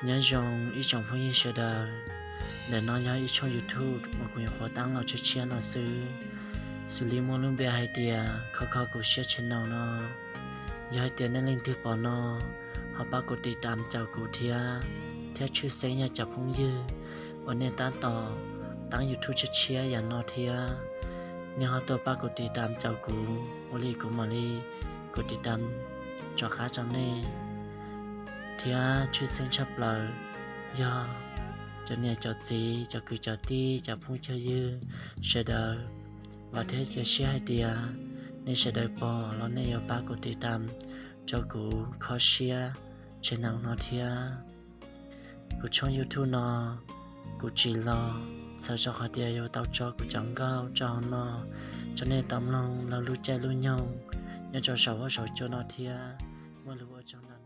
Nyob zoo ib tsoom phooj ywg sawv daws, ntawm no yog ib tshooj YouTube uas kuv nyuam qhuav tab los tshiab tshiab no xwb, xws li muaj lub npe hais tias Kho Kho Kuv Siab channel no. Yog hais tias nej leej twg pom no ho pab kuv tiv tam caum kuv thiab, thiab tshwj xeeb yog cov phooj ywg uas nej tab tom tab YouTube tshiab tshiab yam no thiab, nej ho tuaj pab kuv tiv tam caum kuv, ua li kuv mam li kuv tiv tam rov qab rau nej. Thiab tshwj xeeb tshaj plaws yog cov niam cov txiv, cov kwv cov tij, cov phooj cov ywg sawv daws, vam thiab cia siab hais tias nej sawv daws pom los nej yuav pab kuv tiv tam rau kuv Kho Siab channel no thiab. Kuv tshooj YouTube no kuv tsim los txhawm rau qhov tias yuav tau tso kuv cov nkauj tso no rau nej tau mloog lawv lub caij lub nyoog nyob rau saum huab saum cua no thiab. Muaj lus ua tsaug ntau.